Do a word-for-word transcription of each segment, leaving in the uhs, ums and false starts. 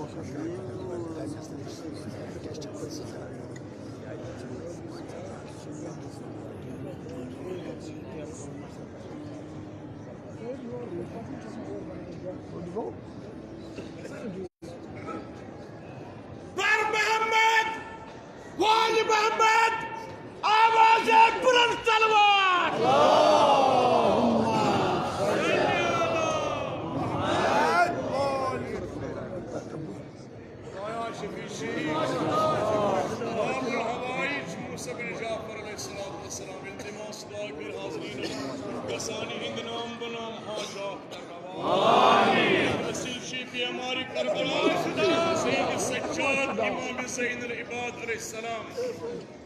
بر محمد، وال محمد، آواز بلند تلوار۔ خدایا شفیع شیخ، باب الحوائج موسیٰ بن جعفر علیہ الصلوۃ والسلام، التماس دعا پیر حاضرین، کسانی ہند نام بنام حاجات در روا۔ آمین۔ نصیب شی بیماری کربلا، سید سجاد امام زین العباد علیہ السلام۔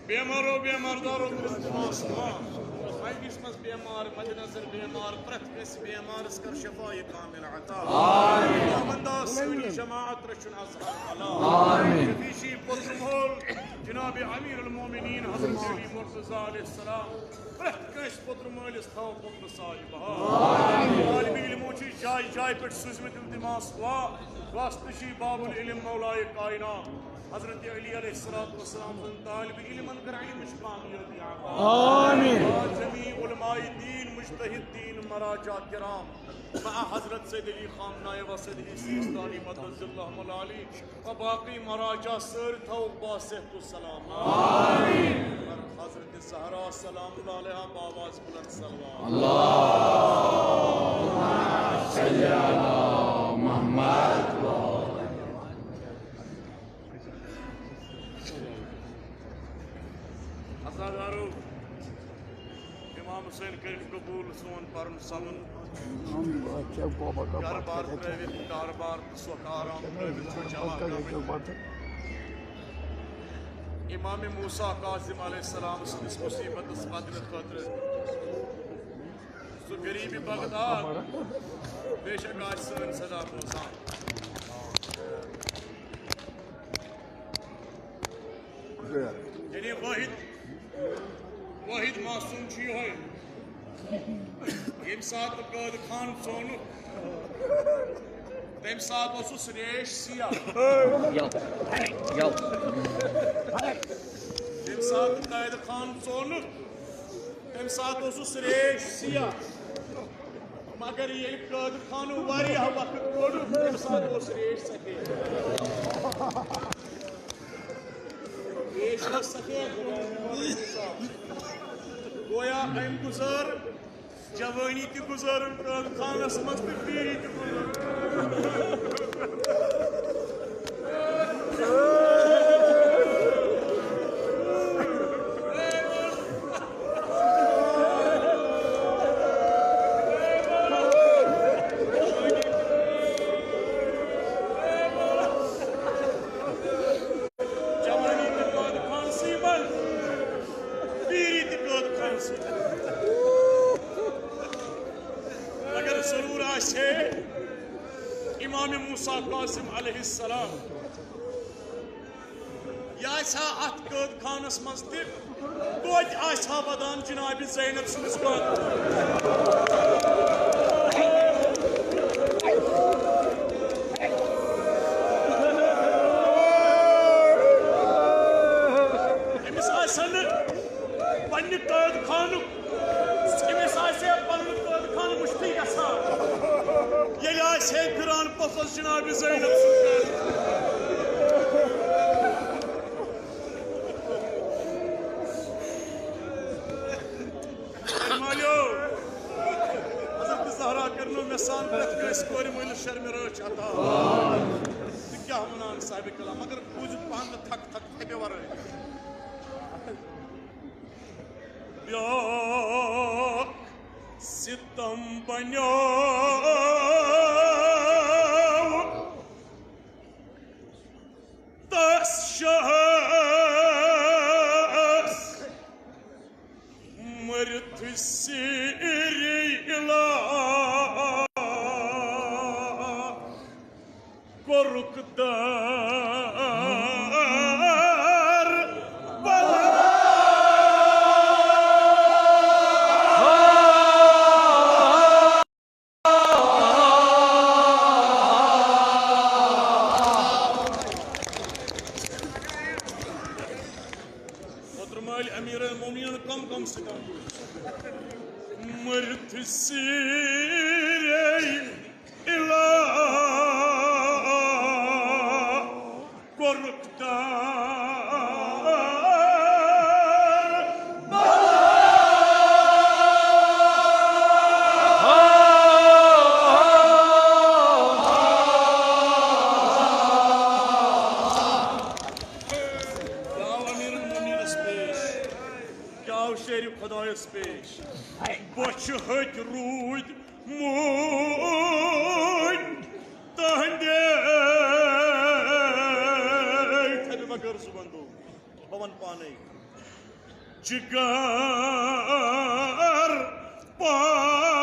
بیمارو بیمار دارو التماس دعا۔ مجلس منٛز بیمار، مد نظر بیمار، پرٛٮ۪تھ کٲنٛسہِ بیمارس کر شفای کامل عطا۔ آمین۔ خداوندا سٲنی جماعت رچھُن از ہر بلا۔ آمین۔ شفیع شی پوٚتُر مول جناب امیر المومنین حضرت علی مرتضیٰ علیہ السلام، پرٛٮ۪تھ کٲنٛسہِ پوٚتُر مٲلِس تھاو پوٚتُر صاحب بہار۔ آمین۔ طالب علمو چھِ جایہِ جایہِ پٮ۪ٹھ سوٗزمٕتۍ التماس دعا، واسطہٕ چھِ باب العلم مولائے کائنات حضرت علی علیہ الصلوۃ والسلام سٕنٛدۍ طالب علمن کر علمٕچ کامیٲبی عطا۔ آمین۔ جمیع علماء دین، مجتہد دین، مراجع کرام، مع حضرت سید علی خامنہ ای و سید علی سیستانی مدد اللہ ملالی و باقی مراجع سٲری تھاوُکھ با صحت و سلامت۔ آمین۔ حضرت زہرا سلام اللہ علیہا باواز بلند صلوات۔ اللهم صل على محمد۔ عزادارو، امام حسین کٔرِن قبول سون پرُن سمُن۔ گرٕ بار ترٲوِتھ، کارٕ بار تہٕ سۄکھ آرام ترٲوِتھ چھُ جمع گٔمٕتۍ۔ امام موسیٰ کاظم علیہ السلام سٕنٛدِس مصیبتس بدلہٕ خٲطرٕ۔ سُہ غریٖبی بغداد بے شک آسہِ سٲنۍ صدا بوزان۔ یعنی واحد، واحد معصوم چھُ یِہوٚے۔ ییٚمہِ ساتہٕ قٲد خان ژوٚنُکھ، تَمہِ ساتہٕ اوسُس ریش سیاہ۔ U, U. ییٚمہِ ساتہٕ قٲد خان ژوٚنُکھ، تَمہِ ساتہٕ اوسُس ریش سیاہ۔ مگر ییٚلہِ قٲد خانو واریاہ وقت کوٚڑُکھ، تَمہِ ساتہٕ اوس ریش سفید۔ ریش ٲس سفید گوٚمُت۔ گویا أمۍ گُزٲر جوٲنی تہِ گُزٲرٕن قٲد خانس منٛز تہٕ پیٖری تہِ گُزٲرٕن۔ جوانی تہِ قٲد خانسٕے منٛز، پیٖری تہِ قٲد خانسٕے۔ مگر ضروٗر آسہِ ہے امام موسیٰ کاظم علیہ السلام۔ یہِ آسہِ ہا اتھ قٲد خانس منٛز تہِ، توتہِ آسہِ ہا ودان جناب زینب سٕنٛدِس قٲد۔ أمِس آسہِ ہا نہٕ پننہِ قٲد خانُک، أمِس آسہِ ہے پنُن قٲد خان مُشتٕے گژھان، ییٚلہِ آسہِ ہے پھِران پوٚژھس جناب زینب سُنٛد قٲد۔ فرمایو، حضرت زہرا کرنو مےٚ سان پرٛٮ۪تھ کٲنٛسہِ کورِ مٲلِس شرمہِ رٲچھ عطا۔ تہٕ کیٛاہ وَنان صاحبِ کلام، مگر بوٗزِتھ پہن نہٕ تھکھ تھکھ تھپہِ ورٲے۔ بیٛاکھ ستم بنیو تس شہس مٔرتھ سیٖری علاج۔ کوٚرُکھ دار بلا۔ مٔرِتھ سیٖرے علاج کوٚرُکھ دار۔ کیٛاہ آو امیر المومنینس پیش؟ کیٛاہ آو شیرِ خۄدایس پیش؟ بۄچھِ ۂتۍ روٗدۍ موٗدۍ تہنٛدِ۔ تھپہِ بغٲر زُبندو، بہٕ وَنہٕ پانے۔ جگر پارو۔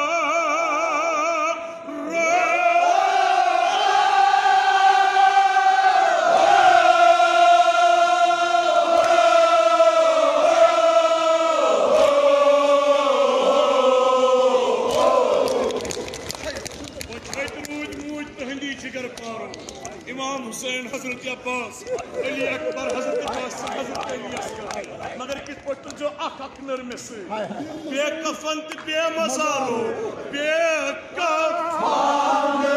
وۄنۍ چھِ اَتہِ روٗدۍ موٗدۍ تُہٕنٛدی جگر پارو۔ امام حسین، حضرت عباس، علی اکبر، حضرت قاسم، حضرت علی اصغر۔ مگر کِتھ پٲٹھۍ تُلزیو اکھ اکھ نٔر مےٚ سۭتۍ؟ بے کفن تہٕ بے مزارو، بے کفن۔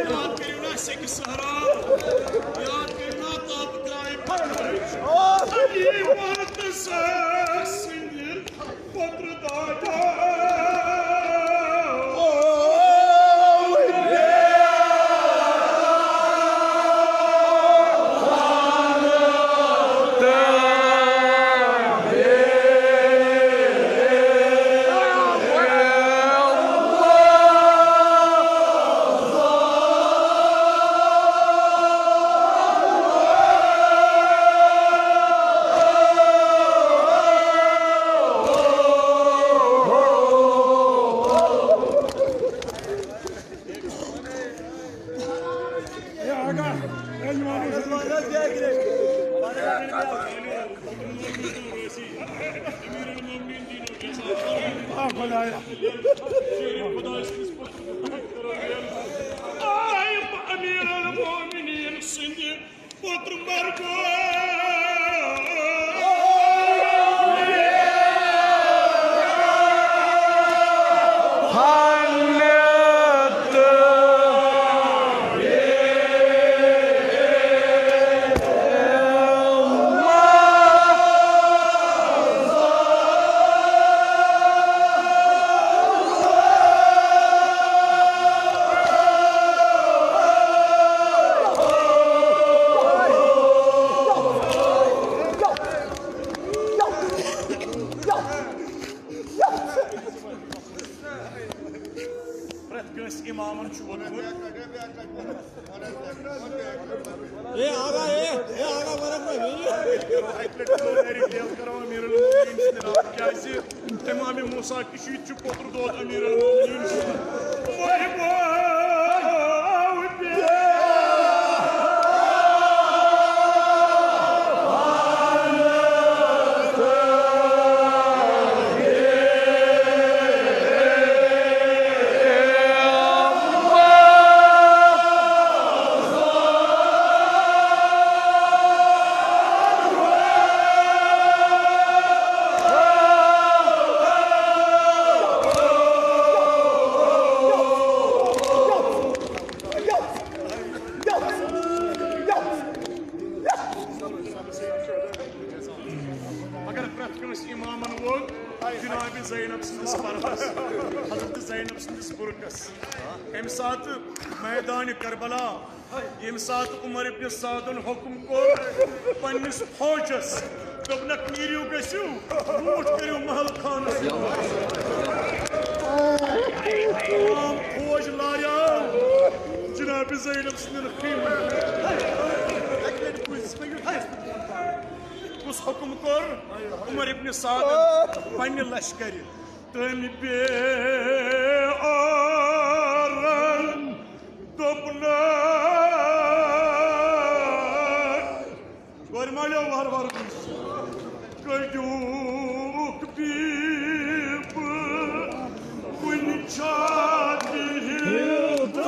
یاد کٔرِو نا سیٚکہِ صحرا، یاد کٔرِو نا تاپہٕ کرٛایہِ پتھر۔ علی محمد سٕنٛدِ پترٕ داجا۔ آے امیر المومنین سٕنٛدِ پُتر مرگو۔ پرٛٮ۪تھ کٲنٛسہِ اِمامَن چھُ ووٚنمُت۔ اے آغا، اے، اے آغا، ورق میں نہیں۔ اَکہِ لَٹہِ کوٚر اَرِ ڈیل کرو امیر المومنین سٕنٛدِ ناوٕ، کیٛازِ امام موسیٰ کِشیٖد چھُ پوٚتُر دود امیر المومنین سُنٛد۔ وۄنۍ گوٚو زینب سٕنٛدِس پردس، حضرت زینب سٕنٛدِس برقس، اَمہِ ساتہٕ میدانِ کربلا، ییٚمہِ ساتہٕ عمر ابن سعدن حکم کوٚر پننِس فوجس، دوٚپنکھ، "نیٖرِو، گٔژھِو، لوٗٹھ کٔرِو محل خانس منٛز۔" تمام فوج لاریاو جناب زینب سٕنٛدٮ۪ن خیمن۔ اَکہِ لٹہِ بوٗزِس بہٕ یُتھ کُس حکم کوٚر عمر ابن سعدن پننہِ لشکرِ؟ تٔمۍ بیارن دوٚپنَکھ، گورِ مالیو وار وار گوٚژھ۔ کٔڑیوٗکھ بیٖبہٕ وُنہِ چھا بِہِتھ؟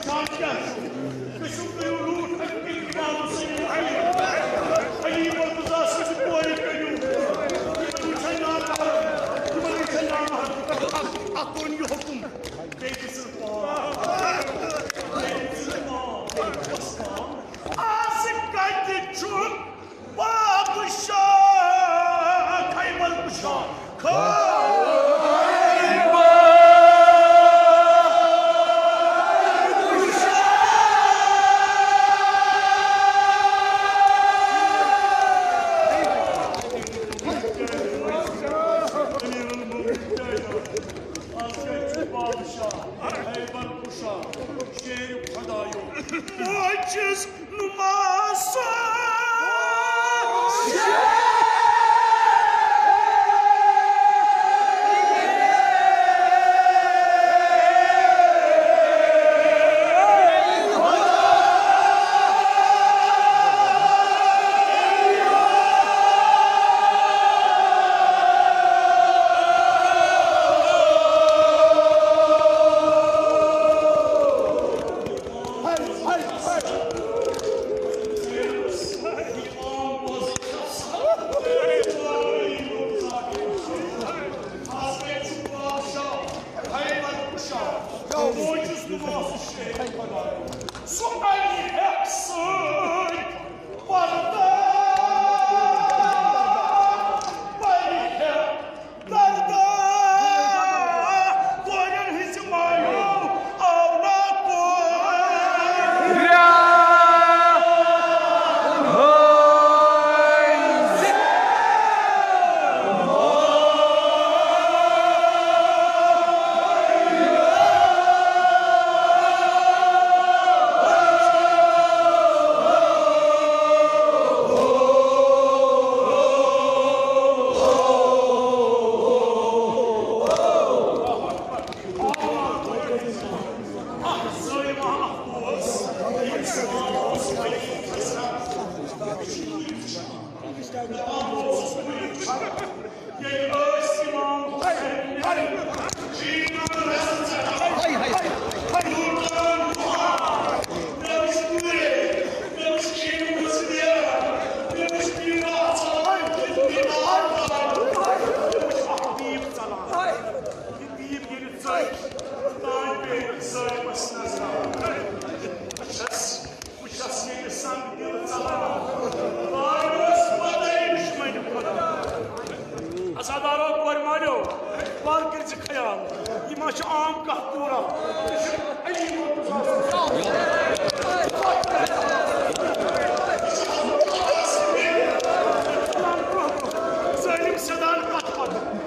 شان کیٛاہ چھُ؟ تُہۍ چھِو، کٔرِو لوٗٹھ اَمہِ کِنۍ اِمام حُسین علی، علی مرتضیٰ سٕنٛزِ کورِ کٔرِو۔ یِمَن وٕچھَن نامحرم، یِمَن وٕچھَن نامحرم۔ اَتھ، اَتھ اوٚن یہِ حُکُم۔ بیٚیہِ دِژٕن پاو۔ بیٚیہِ دِژٕن پاو۔ بیٚیہِ اوس پاو۔ آز کَتہِ چھُ بادشاہ خیبر کشا؟ خیبر کشا۔ آز کَتہِ چھُ بادشاہ خیبر کشا؟ شیر خدایو۔ بہٕ چھُس نُما سا۔ سُہ اَنہِ ہٮ۪کھ سۭتۍ پردٕ، پَرِ ہٮ۪کھ پردٕ، کورٮ۪ن ہٕنٛزِ مایو آو نا کورِ۔ بہٕ چھَس ییٚلہِ سنگ دِل ژلان، وارٕ اوس پتہٕ دُشمنہِ خۄدا۔ عزادارو، کورِ مالیو، وارٕ کٔرۍ زِ خیال، یہِ ما چھُ عام کانٛہہ کوٗرا؟ یہِ چھُ علی مرتضیٰ سُنٛد۔ ظٲلِم سیدان کتھ پتہٕ۔